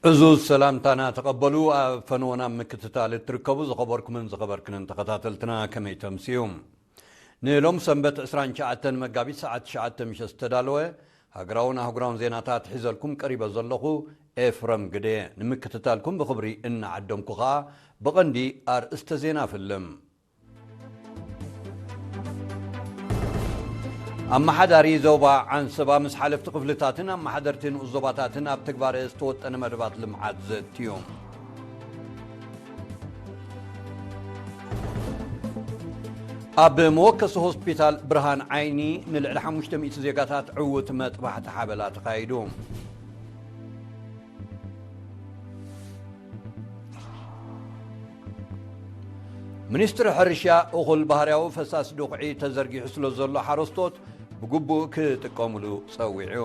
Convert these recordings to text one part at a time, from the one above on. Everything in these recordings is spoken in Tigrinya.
ዕዙዝ ሰላምታና ተቐበሉ። ኣብ ፈነወና ምክትታል እትርከቡ ዝኸበርኩምን ዝኸበርክንን ተኸታተልትና ከመይ ተምስዩ? ንሎም ሰንበት ዕስራን ትሽዓተን መጋቢት ሰዓት ትሽዓተ ምሸት ዝተዳለወ ሃገራውን ኣህጉራውን ዜናታት ሒዘልኩም ቀሪበ ዘለኹ ኤፍረም ግደ። ንምክትታልኩም ብኽብሪ እናዓደምኩ ኸኣ ብቐንዲ ኣርእስተ ዜና ፍልም። ኣመሓዳሪ ዞባ ዓንሰባ ምስ ሓለፍቲ ክፍልታትን ኣመሓደርቲ ንኡስ ዞባታትን ኣብ ትግባረ ዝተወጠነ መደባት ልምዓት ዘትዩ። ኣብ መወከሲ ሆስፒታል ብርሃን ዓይኒ ንልዕሊ ሓሙሽተ ሚእቲ ዜጋታት ዕዉት መጥባሕቲ ሓበላ ተኻይዱ። ሚኒስትሪ ሕርሻ እኹል ባህርያዊ ፈሳሲ ድኹዒ ተዘርጊሑ ስለ ዘሎ ሓረስቶት ብግቡእ ክጥቀሙሉ ጸዊዑ።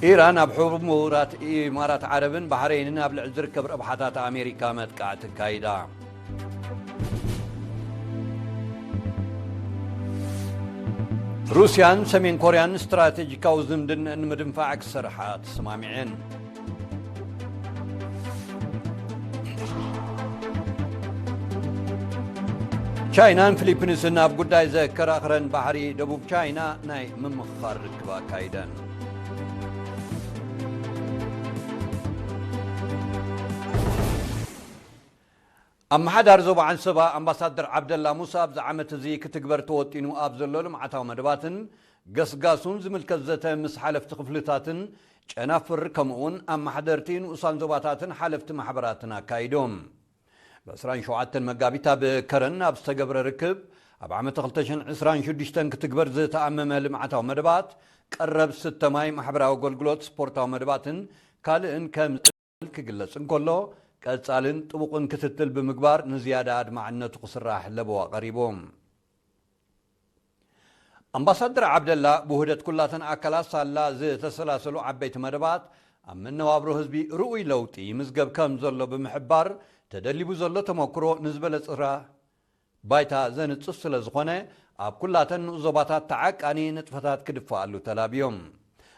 ኢራን ኣብ ሕቡራት ኢማራት ዓረብን ባሕረይንን ኣብ ልዕሊ ዝርከብ ረብሓታት ኣሜሪካ መጥቃዕቲ ኣካይዳ። ሩስያን ሰሜን ኮርያን ስትራቴጂካዊ ዝምድንአን ንምድንፋዕ ክሰርሓ ተሰማሚዐን። ቻይናን ፊሊፒንስን ኣብ ጉዳይ ዘከራኽረን ባሕሪ ደቡብ ቻይና ናይ ምምኽኻር ርክብ ኣካይደን። ኣመሓዳሪ ዞባ ዓንሰባ ኣምባሳደር ዓብደላ ሙሳ ኣብዚ ዓመት እዚ ክትግበር ተወጢኑ ኣብ ዘሎ ልምዓታዊ መደባትን ገስጋሱን ዝምልከት ዘተ ምስ ሓለፍቲ ክፍልታትን ጨናፍር ከምኡውን ኣመሓደርቲ ንኡሳን ዞባታትን ሓለፍቲ ማሕበራትን ኣካይዶም። ብ ዕስራን ሸውዓተን መጋቢት ኣብ ከረን ኣብ ዝተገብረ ርክብ ኣብ ዓመተ ክልተ ሽሕን ዕስራን ሽዱሽተን ክትግበር ዝተኣመመ ልምዓታዊ መደባት ቀረብ ስተ ማይ፣ ማሕበራዊ ኣገልግሎት፣ ስፖርታዊ መደባትን ካልእን ከም ክግለጽ እንከሎ፣ ቀጻልን ጥቡቕን ክትትል ብምግባር ንዝያዳ ኣድማዕነቱ ክስራሕ ለበዋ ቀሪቡ። ኣምባሳደር ዓብደላ ብውህደት ኩላተን ኣካላት ሳላ ዝተሰላሰሉ ዓበይቲ መደባት ኣብ መነባብሮ ህዝቢ ርኡይ ለውጢ ይምዝገብ ከም ዘሎ ብምሕባር፣ ተደሊቡ ዘሎ ተመክሮ ንዝበለጸ ስራሕ ባይታ ዘንጽፍ ስለ ዝኾነ፣ ኣብ ኩላተን ንኡስ ዞባታት ተዓቃኒ ንጥፈታት ክድፈኣሉ ተላብዮም።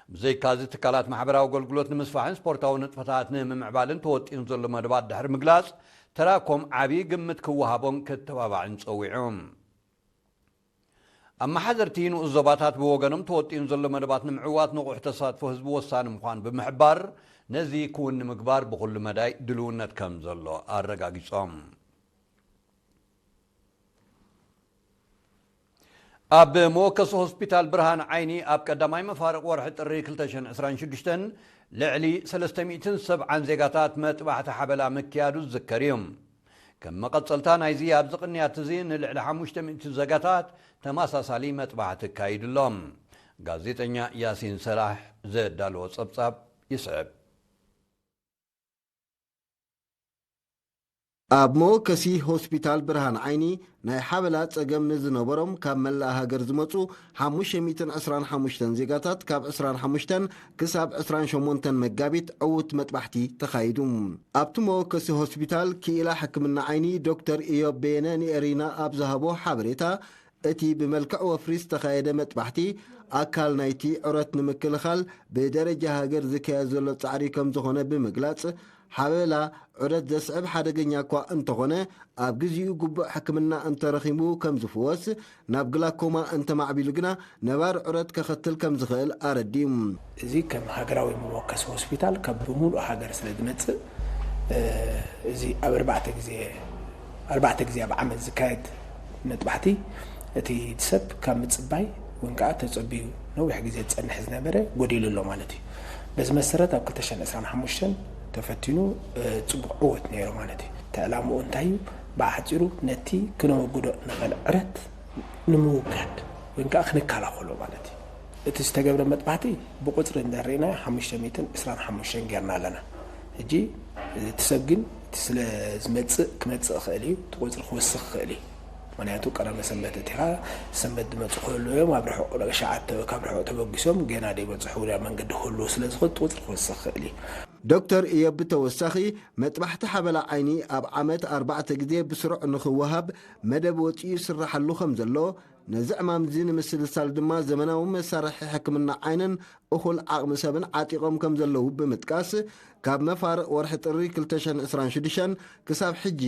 ብዘይካዚ ትካላት ማሕበራዊ ኣገልግሎት ንምስፋሕን ስፖርታዊ ንጥፈታት ንምምዕባልን ተወጢኑ ዘሎ መደባት ድሕሪ ምግላጽ፣ ተራኮም ዓቢ ግምት ክወሃቦን ክተባባዕን ጸዊዑ። ኣመሓደርቲ ንኡስ ዞባታት ብወገኖም ተወጢኑ ዘሎ መደባት ንምዕዋት ንቑሕ ተሳትፎ ህዝቢ ወሳኒ ምዃኑ ብምሕባር፣ ነዚ ክውን ንምግባር ብኹሉ መዳይ ድልውነት ከም ዘሎ ኣረጋጊጾም። ኣብ መወከሲ ሆስፒታል ብርሃን ዓይኒ ኣብ ቀዳማይ መፋርቕ ወርሒ ጥሪ ክልተ ሽሕን ዕስራን ሽዱሽተን ልዕሊ ሰለስተ ሚእትን ሰብዓን ዜጋታት መጥባሕቲ ሓበላ ምክያዱ ዝዝከር እዩ። ከም መቐጸልታ ናይዚ ኣብዚ ቅንያት እዚ ንልዕሊ ሓሙሽተ ሚእቲ ዜጋታት ተመሳሳሊ መጥባሕቲ ኣካይዱ ኣሎ። ጋዜጠኛ ያሲን ሰላሕ ዘዳለዎ ጸብጻብ ይስዕብ። ኣብ መወከሲ ሆስፒታል ብርሃን ዓይኒ ናይ ሓበላ ጸገም ንዝነበሮም ካብ መላእ ሃገር ዝመጹ ሓሙሽተ ሚእትን ዕስራን ሓሙሽተን ዜጋታት ካብ ዕስራን ሓሙሽተን ክሳብ ዕስራን ሸሞንተን መጋቢት ዕዉት መጥባሕቲ ተኻይዱ። ኣብቲ መወከሲ ሆስፒታል ክኢላ ሕክምና ዓይኒ ዶክተር ኢዮብ በየነ ንኤሪና ኣብ ዝሃቦ ሓበሬታ፣ እቲ ብመልክዕ ወፍሪ ዝተኻየደ መጥባሕቲ ኣካል ናይቲ ዑረት ንምክልኻል ብደረጃ ሃገር ዝካየድ ዘሎ ጻዕሪ ከም ዝኾነ ብምግላጽ፣ ሓበላ ዑረት ዘስዕብ ሓደገኛ እኳ እንተኾነ፣ ኣብ ግዚኡ ግቡእ ሕክምና እንተረኺቡ ከም ዝፍወስ፣ ናብ ግላኮማ እንተማዕቢሉ ግና ነባሪ ዑረት ከኸትል ከም ዝኽእል ኣረዲኡ። እዚ ከም ሃገራዊ መወከሲ ሆስፒታል ካብ ብምሉእ ሃገር ስለ ዝመጽእ፣ እ፣ እዚ ኣብ ኣርባዕተ ግዜ፣ ኣርባዕተ ግዜ ኣብ ዓመት ዝካየድ መጥባሕቲ፣ እቲ ሰብ ካብ ምጽባይ ወይ ከዓ ተጸቢዩ ነዊሕ ግዜ ዝጸንሕ ዝነበረ ጎዲሉ ኣሎ ማለት እዩ። በዚ መሰረት ኣብ ክልተ ሽሕን ዕስራን ሓሙሽተን ተፈቲኑ፣ እ፣ ጽቡቕ ዕወት ነይሩ ማለት እዩ። እቲ ዕላምኡ እንታይ እዩ? ብሓጺሩ ነቲ ክነወግዶ ንኽእል ዕረት ንምውጋድ ወይ ከዓ ክንከላኸሎ ማለት እዩ። እቲ ዝተገብረ መጥባሕቲ ብቁጽሪ እንድሕር ርኢናዮ ሓሙሽተ ሚእትን ዕስራን ሓሙሽተን ጌርና ኣለና። ሕጂ እቲ ሰብ ግን እቲ ስለ ዝመጽእ ክመጽእ ይኽእል እዩ፣ እቲ ቁጽሪ ክወስኽ ይኽእል እዩ። ምኽንያቱ ቀዳመ ሰንበት እቲኻ ሰንበት ዝመጹ ክህልዉ እዮም፣ ኣብ ርሑቕ ሸዓተ ካብ ርሑቕ ተበጊሶም ገና ዘይበጽሑ ውዳብ መንገዲ ክህልዉ ስለ ዝኽእል እቲ ቁጽሪ ክወስኽ ይኽእል እዩ። ዶክተር እዮብ ብተወሳኺ መጥባሕቲ ሓበላ ዓይኒ ኣብ ዓመት ኣርባዕተ ግዜ ብስሩዕ ንኽወሃብ መደብ ወጺኡ ይስራሓሉ ከም ዘሎ ነዚ ዕማም እዚ ንምስልሳል ድማ ዘመናዊ መሳርሒ ሕክምና ዓይንን እኹል ዓቕሚ ሰብን ዓጢቖም ከም ዘለዉ ብምጥቃስ፣ ካብ መፋርቕ ወርሒ ጥሪ ክልተ ሽሕን ዕስራን ሽዱሽተን ክሳብ ሕጂ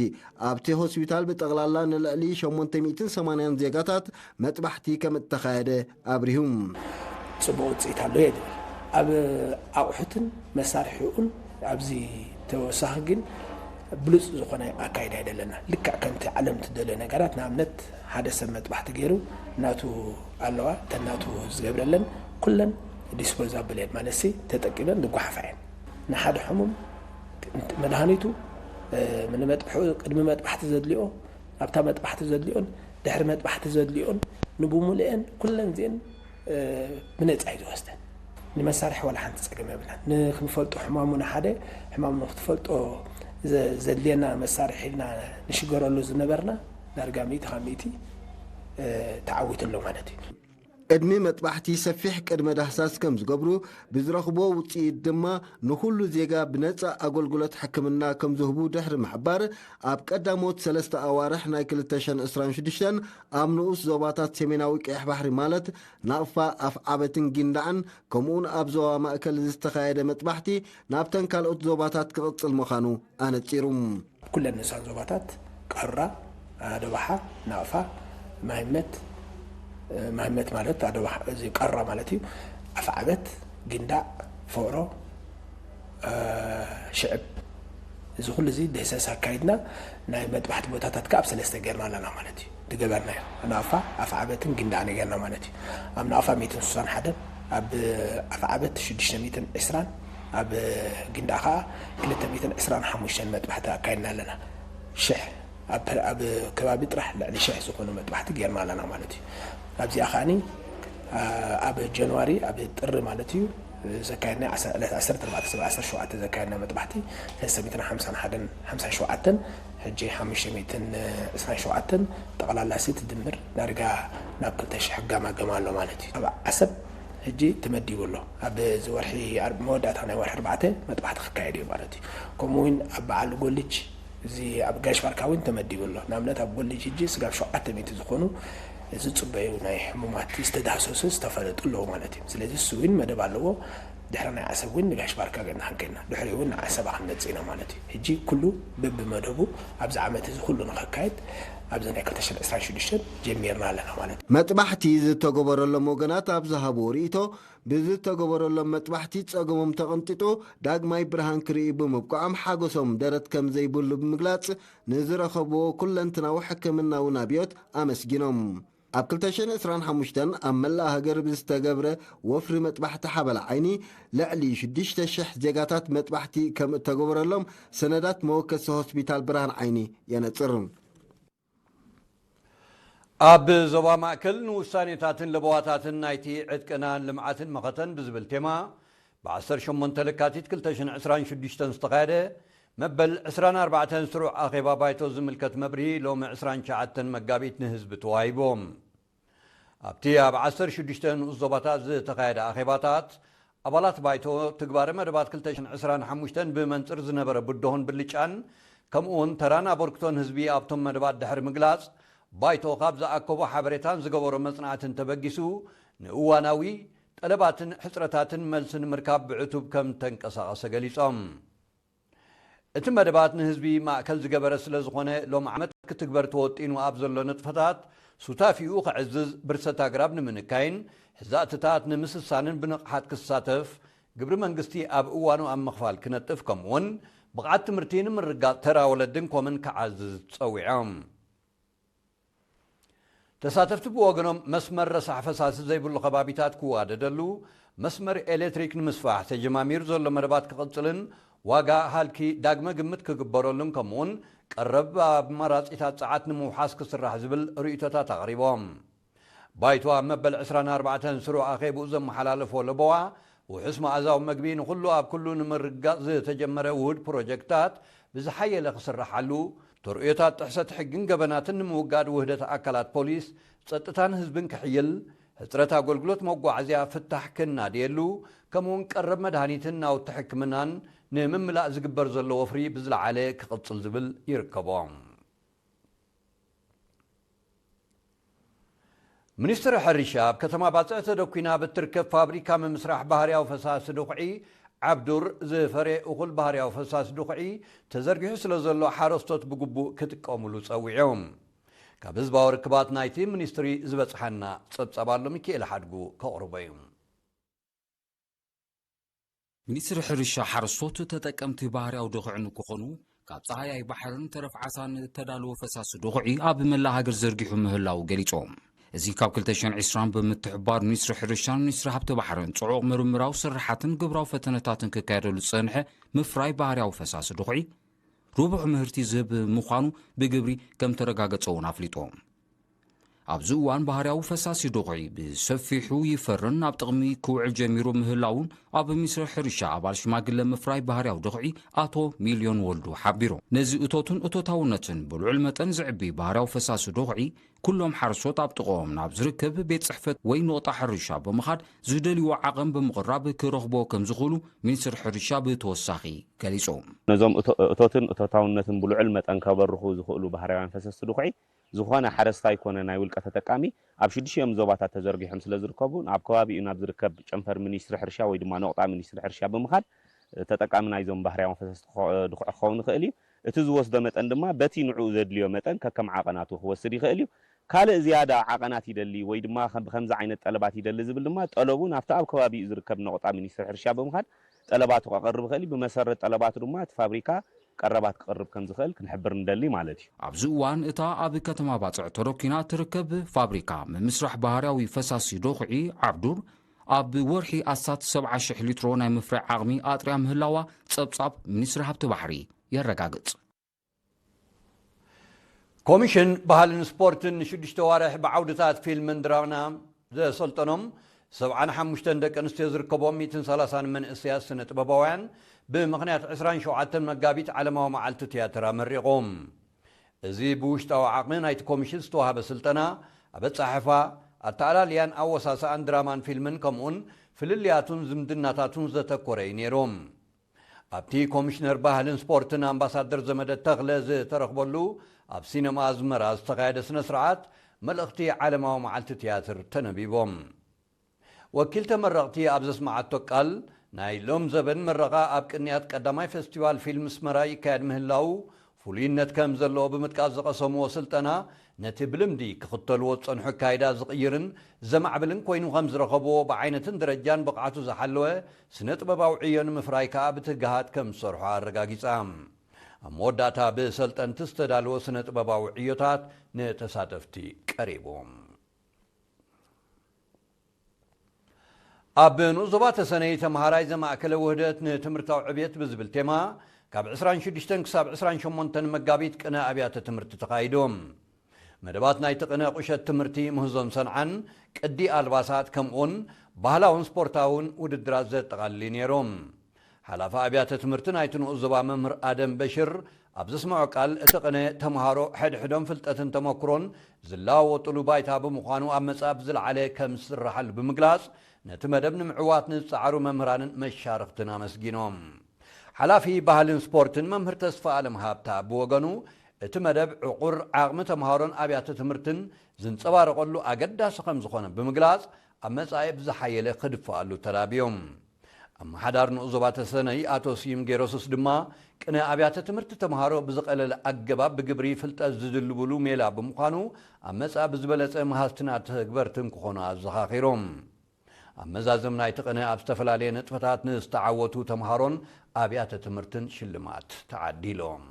ኣብቲ ሆስፒታል ብጠቕላላ ንልዕሊ ሸሞንተ ሚእትን ሰማንያን ዜጋታት መጥባሕቲ ከም እተኻየደ ኣብሪሁ። ጽቡቕ ውጽኢት ኣሎ እየ ዝብል። ኣብ ኣቑሑትን መሳርሒኡን ኣብዚ ተወሳኺ ግን ብሉጽ ዝኾነ ኣካይዳ ኣይደለና። ልክዕ ከምቲ ዓለም ትደልዮ ነገራት፣ ንኣብነት ሓደ ሰብ መጥባሕቲ ገይሩ ናቱ ኣለዋ፣ እተን ናቱ ዝገብረለን ኩለን ዲስፖዛብል እየን፣ ማለት ሲ ተጠቂመን ዝጓሓፋ እየን። ንሓደ ሕሙም መድሃኒቱ፣ እ፣ ንመጥብሑ፣ ቅድሚ መጥባሕቲ ዘድልዮ፣ ኣብታ መጥባሕቲ ዘድልዮን ድሕሪ መጥባሕቲ ዘድልዮን ንብሙሉኤን ኩለን እዚአን፣ እ፣ ብነጻ እዩ ዝወስደን። ንመሳርሒ ዋላ ሓንቲ ጸገም የብልናን። ንክንፈልጦ ሕማሙ ንሓደ ሕማሙ ንክትፈልጦ ዘ-፣ ዘድልየና መሳርሒ ኢልና ንሽገረሉ ዝነበርና ዳርጋ ሚእቲ ካብ ሚእቲ፣ እ፣ ተዓዊቱ ኣሎ ማለት እዩ። ቅድሚ መጥባሕቲ ሰፊሕ ቅድመ ዳህሳስ ከም ዝገብሩ፣ ብዝረኽብዎ ውጽኢት ድማ ንኹሉ ዜጋ ብነጻ ኣገልግሎት ሕክምና ከም ዝህቡ ድሕሪ ምሕባር፣ ኣብ ቀዳሞት ሰለስተ ኣዋርሕ ናይ ክልተ ሽሕን ዕስራን ሽዱሽተን ኣብ ንኡስ ዞባታት ሰሜናዊ ቀይሕ ባሕሪ ማለት ናቕፋ፣ ኣፍዓበትን ጊንዳዕን ከምኡውን ኣብ ዞባ ማእከል ዝተኻየደ መጥባሕቲ ናብተን ካልኦት ዞባታት ክቕጽል ምዃኑ ኣነጺሩ። ኩለን ንሳን ዞባታት ቃሩራ፣ ኣደባሓ፣ ናቕፋ፣ ማይመት፣ እ፣ ማይመት ማለት ኣደባሓ፣ እዚ ቃሩራ ማለት እዩ። ኣፍዓበት፣ ጊንዳዕ፣ ፎሮ፣ እ፣ ሽዕብ፣ እዚ ኩሉ እዚ ደህሰስ ኣካይድና ናይ መጥባሕቲ ቦታታት ከኣ ኣብ ሰለስተ ጌርና ኣለና ማለት እዩ። ዝገበርናዮ ናቕፋ፣ ኣፍዓበትን ጊንዳዕን ጌርና ማለት እዩ። ኣብ ናቕፋ ሚእትን ስሳን ሓደን፣ ኣብ ኣፍዓበት ሽዱሽተ ሚእትን ዕስራን፣ ኣብ ጊንዳዕ ከኣ ክልተ ሚእትን ዕስራን ሓሙሽተን መጥባሕቲ ኣካይድና ኣለና። ሽሕ ኣብ፣ ኣብ ከባቢ ጥራሕ ልዕሊ ሽሕ ዝኾኑ መጥባሕቲ ጌርና ኣለና ማለት እዩ። ኣብዚኣ ከኣኒ፣ ኣ-፣ ኣብ ጃንዋሪ፣ ኣብ ጥሪ ማለት እዩ፣ ዘካየድና ዓሰርተ፣ ዕለት ዓሰርተ ኣርባዕተ ሰብ ዓሰርተ ሸውዓተ ዘካየድና መጥባሕቲ፣ ሰለስተ ሚእትን ሓምሳን ሓደን፣ ሓምሳን ሸውዓተን፣ ሕጂ ሓሙሽተ ሚእትን ዕስራን ሸውዓተን፣ ጠቕላላ ሲ ትድምር ዳርጋ ናብ ክልተ ሽሕ ጋማ ገማ ኣሎ ማለት እዩ። ኣብ ዓሰብ ሕጂ ተመዲቡ ኣሎ። ኣብ እዚ ወርሒ ኣር-፣ መወዳእታ ናይ ወርሒ ኣርባዕተ መጥባሕቲ ክካየድ እዩ ማለት እዩ። ከምኡ እውን ኣብ በዓል ጎልጅ፣ እዚ ኣብ ጋሽ ባርካ እውን ተመዲቡ ኣሎ። ንኣብነት ኣብ ጎልጅ ሕጂ ስጋብ ሸውዓተ ሚእቲ ዝኾኑ ዝጽበዩ ናይ ሕሙማት ዝተዳህሰሱ ዝተፈለጡ ኣለዉ ማለት እዩ። ስለዚ እሱ እውን መደብ ኣለዎ። ድሕሪ ናይ ዓሰብ እውን ንጋሽ ባርካ ገና ክንከይድና፣ ድሕሪኡ እውን ንዓሰብ ክንመጽእ ኢና ማለት እዩ። ሕጂ ኩሉ በብመደቡ ኣብዚ ዓመት እዚ ኩሉ ንኸካየድ ኣብዚ ናይ ክልተ ሽሕን ዕስራን ሽዱሽተን ጀሚርና ኣለና ማለት እዩ። መጥባሕቲ ዝተገበረሎም ወገናት ኣብ ዝሃብዎ ርእይቶ፣ ብዝተገበረሎም መጥባሕቲ ጸገሞም ተቐንጢጡ ዳግማይ ብርሃን ክርእዩ ብምብቅዖም ሓጎሶም ደረት ከም ዘይብሉ ብምግላጽ፣ ንዝረኸብዎ ኩለንትናዊ ሕክምናዊ ናብዮት ኣመስጊኖም። ኣብ ክልተ ሽሕን ዕስራን ሓሙሽተን ኣብ መላእ ሃገር ብዝተገብረ ወፍሪ መጥባሕቲ ሓበላ ዓይኒ ልዕሊ ሽዱሽተ ሽሕ ዜጋታት መጥባሕቲ ከም እተገበረሎም ሰነዳት መወከሲ ሆስፒታል ብርሃን ዓይኒ የነጽር። ኣብ ዞባ ማእከል ንውሳኔታትን ለበዋታትን ናይቲ ዕጥቅናን ልምዓትን መኸተን ብዝብል ቴማ፣ ብ ዓሰርተ ሸሞንተ ለካቲት ክልተ ሽሕን ዕስራን ሽዱሽተን ዝተኻየደ መበል ዕስራን ኣርባዕተን ስሩዕ ኣኼባ ባይቶ ዝምልከት መብርሂ፣ ሎሚ ዕስራን ትሽዓተን መጋቢት ንህዝቢ ተዋሂቦም። ኣብቲ ኣብ ዓሰርተ ሽዱሽተ ንኡስ ዞባታት ዝተኻየደ ኣኼባታት፣ ኣባላት ባይቶ ትግባረ መደባት ክልተ ሽሕን ዕስራን ሓሙሽተን ብመንጽር ዝነበረ ብድሆን ብልጫን፣ ከምኡውን ተራን ኣበርክቶን ህዝቢ ኣብቶም መደባት ድሕሪ ምግላጽ፣ ባይቶ ካብ ዝኣከቦ ሓበሬታን ዝገበሮ መጽናዕትን ተበጊሱ፣ ንእዋናዊ ጠለባትን ሕጽረታትን መልሲ ንምርካብ ብዕቱብ ከም ተንቀሳቐሰ ገሊጾም። እቲ መደባት ንህዝቢ ማእከል ዝገበረ ስለ ዝኾነ፣ ሎም ዓመት ክትግበር ተወጢኑ ኣብ ዘሎ ንጥፈታት ሱታፊኡ ከዕዝዝ፣ ብርሰት ኣግራብ ንምንካይን ሕዛእትታት ንምስሳንን ብንቕሓት ክሳተፍ፣ ግብሪ መንግስቲ ኣብ እዋኑ ኣብ ምኽፋል ክነጥፍ፣ ከምኡውን ብቕዓት ትምህርቲ ንምርጋጽ ተራ ወለድን ኮምን ክዓዝዝ ጸዊዖም። ተሳተፍቲ ብወገኖም፣ መስመር ረሳሕ ፈሳሲ ዘይብሉ ከባቢታት ክዋደደሉ፣ መስመር ኤሌክትሪክ ንምስፋሕ ተጀማሚሩ ዘሎ መደባት ክቕጽልን ዋጋ ሃልኪ ዳግመ ግምት ክግበረሉን፣ ከምኡውን ቀረብ ኣማራጺታት ጸዓት ንምውሓስ ክስራሕ ዝብል ርእይቶታት ኣቕሪቦም። ባይቶ ኣብ መበል ዕስራን ኣርባዕተን ስሩዕ ኣኼብኡ ዘመሓላለፎ ለበዋ፣ ውሑስ መኣዛዊ መግቢ ንኹሉ ኣብ ኩሉ ንምርግጋጽ ዝተጀመረ ውሁድ ፕሮጀክታት ብዝሓየለ ክስርሓሉ፣ ተርእዮታት ጥሕሰት ሕግን ገበናትን ንምውጋድ ውህደት ኣካላት ፖሊስ፣ ጸጥታን ህዝብን ክሕይል፣ ሕጽረት ኣገልግሎት መጓዓዝያ ፍታሕ ክናድየሉ፣ ከምኡውን ቀረብ መድሃኒትን ናውቲ ሕክምናን ንምምላእ ዝግበር ዘሎ ወፍሪ ብዝለዓለ ክቕጽል ዝብል ይርከቦም። ሚኒስትሪ ሕርሻ ኣብ ከተማ ባጽዕ ተደኲና ብትርከብ ፋብሪካ ምምስራሕ ባህርያዊ ፈሳሲ ድኹዒ ዓብዱር ዝፈርየ እኹል ባህርያዊ ፈሳሲ ድኹዒ ተዘርጊሑ ስለ ዘሎ ሓረስቶት ብግቡእ ክጥቀሙሉ ጸዊዖም። ካብ ህዝባዊ ርክባት ናይቲ ሚኒስትሪ ዝበጽሓና ጸብጻብ ኣሎ፣ ሚካኤል ሓድጉ ከቕርቦ እዩ። ሚኒስትሪ ሕርሻ ሓረስቶት ተጠቀምቲ ባህርያዊ ድኹዒ ንክኾኑ ካብ ጸሃያይ ባሕርን ተረፍ ዓሳን እተዳለወ ፈሳሲ ድኹዒ ኣብ መላእ ሃገር ዘርጊሑ ምህላው ገሊጾም። እዚ ካብ ክልተ ሽሕን ዕስራን ብምትሕብባር ሚኒስትሪ ሕርሻን ሚኒስትሪ ሃብቲ ባሕርን ጽዑቕ ምርምራዊ ስርሓትን ግብራዊ ፈተነታትን ክካየደሉ ዝጸንሐ ምፍራይ ባህርያዊ ፈሳሲ ድኹዒ ርቡሕ ምህርቲ ዝህብ ምዃኑ ብግብሪ ከም ተረጋገጸ እውን ኣፍሊጦም። ኣብዚ እዋን ባህርያዊ ፈሳሲ ድኹዒ ብሰፊሑ ይፈርን ኣብ ጥቕሚ ክውዕል ጀሚሩ ምህላውን ኣብ ሚኒስትሪ ሕርሻ ኣባል ሽማግለ ምፍራይ ባህርያዊ ድኹዒ ኣቶ ሚልዮን ወልዱ ሓቢሮም። ነዚ እቶትን እቶታውነትን ብልዑል መጠን ዝዕቢ ባህርያዊ ፈሳሲ ድኹዒ ኩሎም ሓረስቶት ኣብ ጥቕኦም ናብ ዝርከብ ቤት ጽሕፈት ወይ ነቑጣ ሕርሻ ብምኻድ ዝደልይዎ ዓቐን ብምቕራብ ክረኽብዎ ከም ዝኽእሉ ሚኒስትሪ ሕርሻ ብተወሳኺ ገሊጾም። ነዞም እቶ- እቶትን እቶታውነትን ብልዑል መጠን ከበርኹ ዝኽእሉ ባህርያውያን ፈሰስቲ ድኹዒ ዝኾነ ሓረስታይ ኮነ ናይ ውልቀ ተጠቃሚ ኣብ ሽዱሽቲኦም ዞባታት ተዘርጊሖም ስለ ዝርከቡ፣ ኣብ ከባቢኡ ናብ ዝርከብ ጨንፈር ሚኒስትሪ ሕርሻ ወይ ድማ ነቑጣ ሚኒስትሪ ሕርሻ ብምኻድ ተጠቃሚ ናይዞም ባህርያውያን ፈሰስቲ ድኹዒ ክኸውን ይኽእል እዩ። እቲ ዝወስዶ መጠን ድማ በቲ ንዕኡ ዘድልዮ መጠን ከከም ዓቐናቱ ክወስድ ይኽእል እዩ። ካልእ ዝያዳ ዓቐናት ይደሊ ወይ ድማ ከም- ብከምዚ ዓይነት ጠለባት ይደሊ ዝብል ድማ ጠለቡ ናብቲ ኣብ ከባቢኡ ዝርከብ ነቑጣ ሚኒስትሪ ሕርሻ ብምኻድ ጠለባቱ ከቕርብ ይኽእል እዩ። ብመሰረት ጠለባቱ ድማ እቲ ፋብሪካ ቀረባት ክቕርብ ከም ዝኽእል ክንሕብር ንደሊ ማለት እዩ። ኣብዚ እዋን እታ ኣብ ከተማ ባጽዕ ተረኪና ትርከብ ፋብሪካ ምምስራሕ ባህርያዊ ፈሳሲ ዶኹዒ ዓብዱር ኣብ ወርሒ ኣስታት ሰብዓ ሽሕ ሊትሮ ናይ ምፍራይ ዓቕሚ ኣጥርያ ምህላዋ ጸብጻብ ሚኒስትሪ ሃብቲ ባሕሪ የረጋግጽ። ኮሚሽን ባህልን ስፖርትን ንሽዱሽተ ዋርሕ ብዓውድታት ፊልምን ድራማን ዘሰልጠኖም ሰብዓን ሓሙሽተን ደቂ ኣንስትዮ ዝርከቦም ሚእትን ሰላሳን መንእሰያት ስነ ጥበባውያን ብምኽንያት ዕስራን ሸውዓተን መጋቢት ዓለማዊ መዓልቲ ትያትር ኣመሪቖም። እዚ ብውሽጣዊ ዓቕሚ ናይቲ ኮሚሽን ዝተዋህበ ስልጠና ኣብ ኣጻሕፋ፣ ኣተኣላልያን ኣወሳስኣን ድራማን ፊልምን ከምኡውን ፍልልያቱን ዝምድናታቱን ዘተኮረ እዩ ነይሩ። ኣብቲ ኮሚሽነር ባህልን ስፖርትን ኣምባሳደር ዘመደ ተኽለ ዝተረኽበሉ ኣብ ሲነማ ኣዝመራ ዝተኻየደ ስነ ስርዓት መልእኽቲ ዓለማዊ መዓልቲ ትያትር ተነቢቦም። ወኪል ተመረቕቲ ኣብ ዘስመዓቶ ቃል ናይ ሎም ዘበን ምረቓ ኣብ ቅንያት ቀዳማይ ፈስቲቫል ፊልም ኣስመራ ይካየድ ምህላዉ ፍሉይነት ከም ዘለዎ ብምጥቃስ ዝቐሰምዎ ስልጠና ነቲ ብልምዲ ክኽተልዎ ዝጸንሑ ኣካይዳ ዝቕይርን ዘማዕብልን ኮይኑ ከም ዝረኸብዎ ብዓይነትን ደረጃን ብቕዓቱ ዝሓለወ ስነ ጥበባዊ ዕዮ ንምፍራይ ከኣ ብትግሃት ከም ዝሰርሑ ኣረጋጊጻ። ኣብ መወዳእታ ብሰልጠንቲ ዝተዳለወ ስነ ጥበባዊ ዕዮታት ንተሳተፍቲ ቀሪቡ። ኣብ ንኡስ ዞባ ተሰነይ ተምሃራይ ዘማእከለ ውህደት ንትምህርታዊ ዕብየት ብዝብል ቴማ ካብ ዕስራን ሽዱሽተን ክሳብ ዕስራን ሸሞንተን መጋቢት ቅነ ኣብያተ ትምህርቲ ተኻይዱ። መደባት ናይቲ ቅነ ቁሸት ትምህርቲ ምህዞን ሰንዓን ቅዲ ኣልባሳት ከምኡውን ባህላውን ስፖርታውን ውድድራት ዘጠቓልል እዩ ነይሩ። ሓላፊ ኣብያተ ትምህርቲ ናይቲ ንኡስ ዞባ መምህር ኣደም በሽር ኣብ ዘስምዖ ቃል እቲ ቅነ ተምሃሮ ሕድሕዶም ፍልጠትን ተመክሮን ዝለዋወጥሉ ባይታ ብምዃኑ ኣብ መጻኢ ብዝለዓለ ከም ዝስራሓሉ ብምግላጽ ነቲ መደብ ንምዕዋት ንዝጸዓሩ መምህራንን መሻርኽትን ኣመስጊኖም። ሓላፊ ባህልን ስፖርትን መምህር ተስፋ ኣለም ሃብታ ብወገኑ እቲ መደብ ዕቑር ዓቕሚ ተምሃሮን ኣብያተ ትምህርትን ዝንጸባረቐሉ ኣገዳሲ ከም ዝኾነ ብምግላጽ ኣብ መጻኢ ብዝሓየለ ክድፍኣሉ ተላብዮም። ኣመሓዳር ንኡስ ዞባ ተሰነይ ኣቶ ስዩም ጌሮስስ ድማ ቅነ ኣብያተ ትምህርቲ ተምሃሮ ብዝቐለለ ኣገባብ ብግብሪ ፍልጠት ዝድልብሉ ሜላ ብምዃኑ ኣብ መጻኢ ብዝበለጸ መሃዝትና ተግበርትን ክኾኑ ኣዘኻኺሮም። ኣብ መዛዘም ናይቲ ቅነ ኣብ ዝተፈላለየ ንጥፈታት ንዝተዓወቱ ተምሃሮን ኣብያተ ትምህርትን ሽልማት ተዓዲሎም።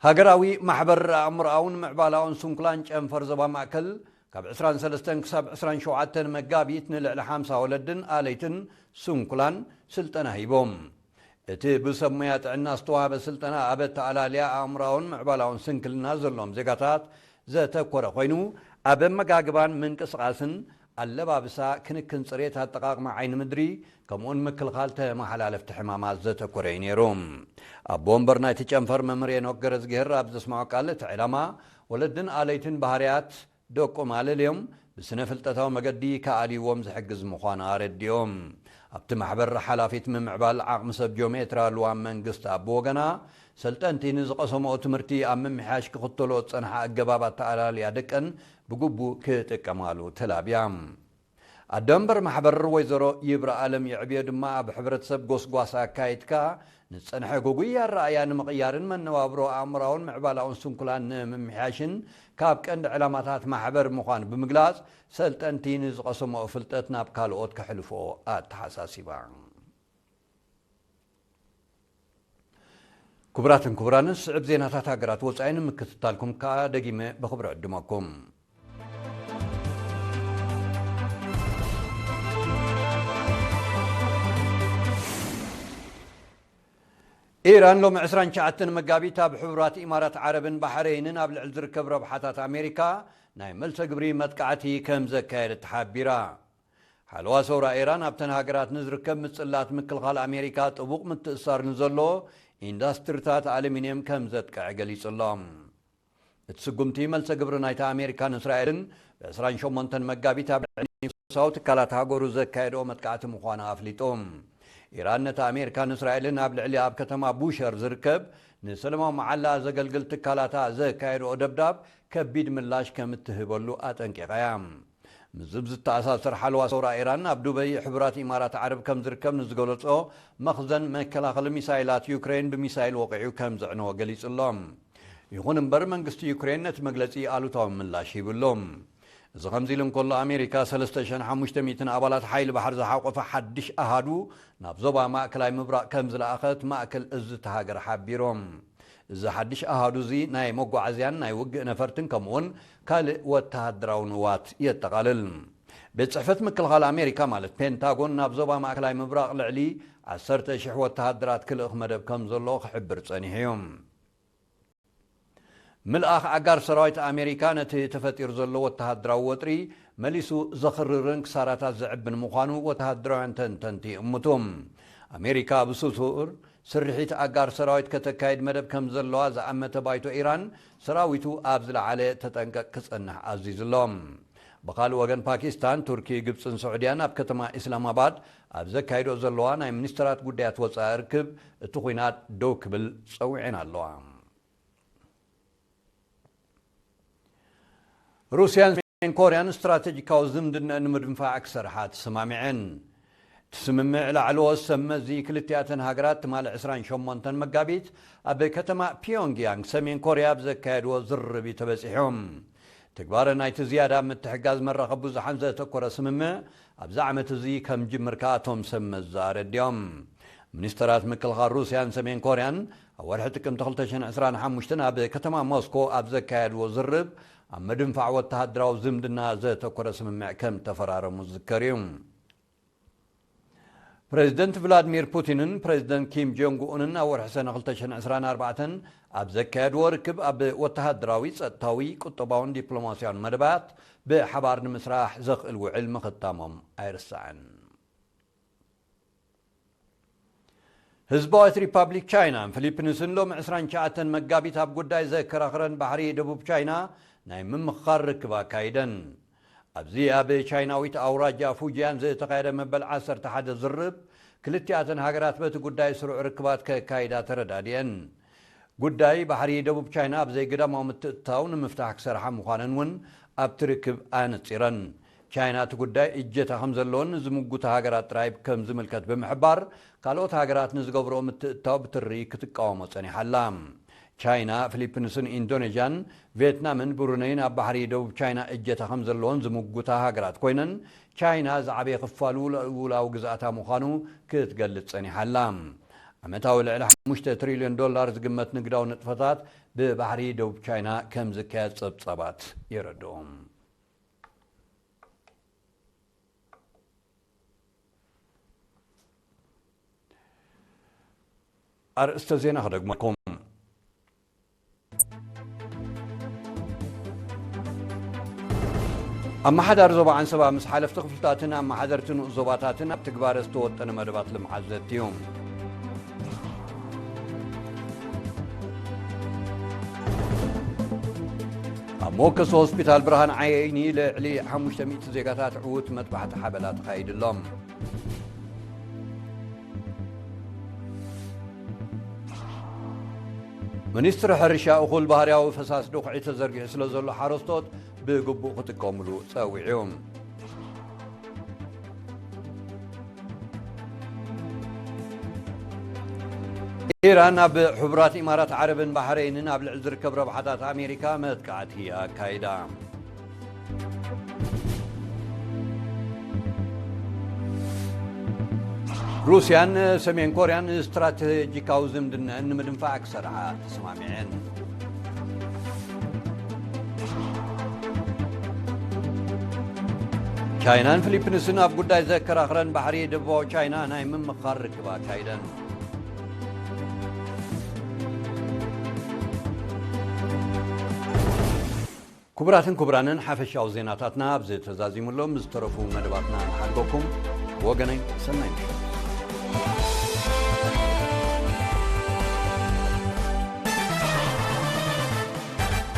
ሃገራዊ ማሕበር ኣእምሮኣውን ምዕባላውን ስንኩላን ጨንፈር ዞባ ማእከል ካብ ዕስራን ሰለስተን ክሳብ ዕስራን ሸውዓተን መጋቢት ንልዕሊ ሓምሳ ወለድን ኣለይትን ስንኩላን ስልጠና ሂቦም። እቲ ብሰብ ሞያ ጥዕና ዝተዋህበ ስልጠና ኣብ ኣተኣላልያ ኣእምሮኣውን ምዕባላውን ስንክልና ዘለዎም ዜጋታት ዘተኮረ ኮይኑ ኣብ ኣመጋግባን ምንቅስቓስን ኣለባብሳ፣ ክንክን ጽሬት፣ ኣጠቓቕማ ዓይኒ ምድሪ ከምኡውን ምክልኻል ተመሓላለፍቲ ሕማማት ዘተኮረ እዩ ነይሩ። ኣቦ ወንበር ናይቲ ጨንፈር መምህር ሄኖክ ገረዝግሄር ኣብ ዘስምዖ ቃል እቲ ዕላማ ወለድን ኣለይትን ባህርያት ደቆም ኣለልዮም ብስነ ፍልጠታዊ መገዲ ክኣልይዎም ዝሕግዝ ምዃኑ ኣረዲኦም። ኣብቲ ማሕበር ሓላፊት ምምዕባል ዓቕሚ ሰብ ጂኦሜትራ ሉዋም መንግስቲ ኣብ ወገና፣ ሰልጠንቲ ንዝቐሰምኦ ትምህርቲ ኣብ ምምሕያሽ ክኽተልኦ ዝጸንሓ ኣገባብ ኣተኣላልያ ደቀን ብግቡእ ክጥቀማሉ ተላብያ። ኣደ መንበር ማሕበር ወይዘሮ ይብራ ኣለም የዕብዮ ድማ ኣብ ሕብረተሰብ ጎስጓስ ኣካይድካ ንዝጸንሐ ጉጉይ ኣረኣእያ ንምቕያርን መነባብሮ ኣእምራውን ምዕባላውን ስንኩላን ንምምሕያሽን ካብ ቀንዲ ዕላማታት ማሕበር ምዃኑ ብምግላጽ ሰልጠንቲ ንዝቐሰምኦ ፍልጠት ናብ ካልኦት ከሕልፍኦ ኣተሓሳሲባ። ክቡራትን ክቡራንን ስዕብ ዜናታት ሃገራት ወጻኢ ንምክትታልኩም ከኣ ደጊመ ብኽብሪ ዕድመኩም። ኢራን ሎሚ ዕስራን ትሽዓተን መጋቢት ኣብ ሕቡራት ኢማራት ዓረብን ባሕረይንን ኣብ ልዕሊ ዝርከብ ረብሓታት ኣሜሪካ ናይ መልሰ ግብሪ መጥቃዕቲ ከም ዘካየደት ተሓቢራ። ሓለዋ ሰውራ ኢራን ኣብተን ሃገራት ንዝርከብ ምጽላት ምክልኻል ኣሜሪካ ጥቡቕ ምትእሳር ንዘሎ ኢንዳስትሪታት ኣሉሚንየም ከም ዘጥቅዐ ገሊጹ ኣሎ። እቲ ስጉምቲ መልሰ ግብሪ ናይታ ኣሜሪካን እስራኤልን ብ ዕስራን ሸሞንተን መጋቢት ኣብ ልዕሊ መንግስታዊ ትካላት ሃገሩ ዘካየድኦ መጥቃዕቲ ምዃኑ ኣፍሊጡ። ኢራን ነቲ ኣሜሪካን እስራኤልን ኣብ ልዕሊ ኣብ ከተማ ቡሸር ዝርከብ ንሰለማዊ መዓላ ዘገልግል ትካላታ ዘካየድኦ ደብዳብ ከቢድ ምላሽ ከም እትህበሉ ኣጠንቂቓ እያ። ምስዚ ብዝተኣሳሰር ሓለዋ ሰውራ ኢራን ኣብ ዱበይ ሕቡራት ኢማራት ዓረብ ከም ዝርከብ ንዝገለጾ መኽዘን መከላኸሊ ሚሳይላት ዩክሬን ብሚሳይል ወቒዑ ከም ዘዕነወ ገሊጹ ኣሎ። ይኹን እምበር መንግስቲ ዩክሬን ነቲ መግለጺ ኣሉታዊ ምላሽ ሂቡ ኣሎ። እዚ ከምዚ ኢሉ እንከሎ ኣሜሪካ ሰለስተ ሽሕን ሓሙሽተ ሚእትን ኣባላት ሓይሊ ባሕሪ ዝሓቆፈ ሓድሽ ኣሃዱ ናብ ዞባ ማእከላይ ምብራቕ ከም ዝለኣኸት ማእከል እዚ እታ ሃገር ሓቢሮም። እዚ ሓድሽ ኣሃዱ እዚ ናይ መጓዓዝያን ናይ ውግእ ነፈርትን ከምኡውን ካልእ ወተሃደራዊ ንዋት የጠቓልል። ቤት ጽሕፈት ምክልኻል ኣሜሪካ ማለት ፔንታጎን ናብ ዞባ ማእከላይ ምብራቕ ልዕሊ ዓሰርተ ሽሕ ወተሃደራት ክልእኽ መደብ ከም ዘሎ ክሕብር ጸኒሑ እዩ። ምልኣኽ ኣጋር ሰራዊት ኣሜሪካ ነቲ ተፈጢሩ ዘሎ ወተሃደራዊ ወጥሪ መሊሱ ዘኽርርን ክሳራታት ዘዕብን ምዃኑ ወተሃደራውያን ተንተንቲ ይእምቱ። ኣሜሪካ ብስሱር ስርሒት ኣጋር ሰራዊት ከተካይድ መደብ ከም ዘለዋ ዝኣመተ ባይቶ ኢራን፣ ሰራዊቱ ኣብ ዝለዓለ ተጠንቀቕ ክጸንሕ ኣዚዙ ኣሎ። ብኻልእ ወገን ፓኪስታን፣ ቱርኪ፣ ግብጽን ስዑድያን ኣብ ከተማ ኢስላማባድ ኣብ ዘካይዶ ዘለዋ ናይ ሚኒስትራት ጉዳያት ወጻኢ ርክብ እቲ ኲናት ደው ክብል ጸዊዐን ኣለዋ። ሩስያን ሰሜን ኮርያን ስትራቴጂካዊ ዝምድንአን ንምድንፋዕ ክሰርሓ ተሰማሚዐን። እቲ ስምምዕ ላዕለዎ ሰብ መዚ ክልቲኣተን ሃገራት ትማሊ ዕስራን ሸሞንተን መጋቢት ኣብ ከተማ ፒዮንግያንግ ሰሜን ኮርያ ኣብ ዘካየድዎ ዝርርብ እዩ ተበጺሑ። ትግባረ ናይቲ ዝያዳ ምትሕጋዝ መራኸቢ ብዙሓን ዘተኮረ ስምምዕ ኣብዚ ዓመት እዚ ከም ጅምር ከኣ እቶም ሰብ መዚ ኣረዲኦም። ሚኒስተራት ምክልኻል ሩስያን ሰሜን ኮርያን ኣብ ወርሒ ጥቅምቲ ክልተ ሽሕን ዕስራን ሓሙሽተን ኣብ ከተማ ሞስኮ ኣብ ዘካየድዎ ዝርብ ኣብ ምድንፋዕ ወተሃደራዊ ዝምድና ዘተኮረ ስምምዕ ከም ተፈራረሙ ዝዝከር እዩ። ፕሬዚደንት ቭላድሚር ፑቲንን ፕሬዚደንት ኪም ጆንግ ኡንን ኣብ ወርሒ ሰነ ክልተ ሽሕን ዕስራን ኣርባዕተን ኣብ ዘካየድዎ ርክብ ኣብ ወተሃደራዊ፣ ጸጥታዊ፣ ቁጠባውን ዲፕሎማስያውን መደባት ብሓባር ንምስራሕ ዘኽእል ውዕል ምኽታሞም ኣይርሳዕን። ህዝባዊት ሪፓብሊክ ቻይናን ፊሊፒንስን ሎሚ ዕስራን ትሽዓተን መጋቢት ኣብ ጉዳይ ዘከራኽረን ባሕሪ ደቡብ ቻይና ናይ ምምኽኻር ርክብ ኣካይደን። ኣብዚ ኣብ ቻይናዊት ኣውራጃ ፉጂያን ዝተኻየደ መበል ዓሰርተ ሓደ ዝርብ፣ ክልቲኣተን ሃገራት በቲ ጉዳይ ስሩዕ ርክባት ከካይዳ ተረዳዲአን። ጉዳይ ባሕሪ ደቡብ ቻይና ኣብ ዘይግዳማዊ ምትእትታው ንምፍታሕ ክሰርሓ ምዃነን እውን ኣብቲ ርክብ ኣነጺረን። ቻይና እቲ ጉዳይ እጀታ ከም ዘለዎን ንዝምጉታ ሃገራት ጥራይ ከም ዝምልከት ብምሕባር፣ ካልኦት ሃገራት ንዝገብርኦ ምትእትታው ብትሪ ክትቃወሞ ጸኒሓ ኣላ። ቻይና፣ ፊሊፒንስን ኢንዶኔዥያን፣ ቪየትናምን ብሩነይን ኣብ ባሕሪ ደቡብ ቻይና እጀታ ከም ዘለዎን ዝምጉታ ሃገራት ኮይነን፣ ቻይና ዝዓበየ ክፋሉ ልኡላዊ ግዝኣታ ምዃኑ ክትገልጽ ጸኒሓ ኣላ። ዓመታዊ ልዕሊ ሓሙሽተ ትሪልዮን ዶላር ዝግመት ንግዳዊ ንጥፈታት ብባሕሪ ደቡብ ቻይና ከም ዝካየድ ጸብጻባት የረድኡ። ኣርእስተ ዜና ክደግመኩም። ኣመሓዳሪ ዞባ ዓንሰባ ምስ ሓለፍቲ ክፍልታትን ኣመሓደርቲ ንኡስ ዞባታትን ኣብ ትግባረ ዝተወጠነ መደባት ልምዓት ዘትዩ። ሞከስ ሆስፒታል ብርሃን ዓይኒ ልዕሊ ሓሙሽተ ሚእቲ ዜጋታት ዕዉት መጥባሕቲ ሓበላ ተኻይድሎም። ሚኒስትሪ ሕርሻ እኹል ባህርያዊ ፈሳሲ ድኹዒ ተዘርጊሑ ስለ ዘሎ ሓረስቶት ብግቡእ ክጥቀሙሉ ጸዊዑ። ኢራን ኣብ ሕቡራት ኢማራት ዓረብን ባሕረይንን ኣብ ልዕሊ ዝርከብ ረብሓታት ኣሜሪካ መጥቃዕቲ ኣካይዳ። ሩስያን ሰሜን ኮርያን ስትራቴጂካዊ ዝምድነአን ንምድንፋዕ ክሰርሓ ተሰማሚዐን። ቻይናን ፊሊፒንስን ኣብ ጉዳይ ዘከራኽረን ባሕሪ ደቡባዊ ቻይና ናይ ምምኻር ርክብ ኣካይደን። ክቡራትን ክቡራንን ሓፈሻዊ ዜናታትና ኣብዚ ተዛዚሙሎም ዝተረፉ መደባትና ንሓልፈኩም። ወገነይ ሰናይ ምሸት።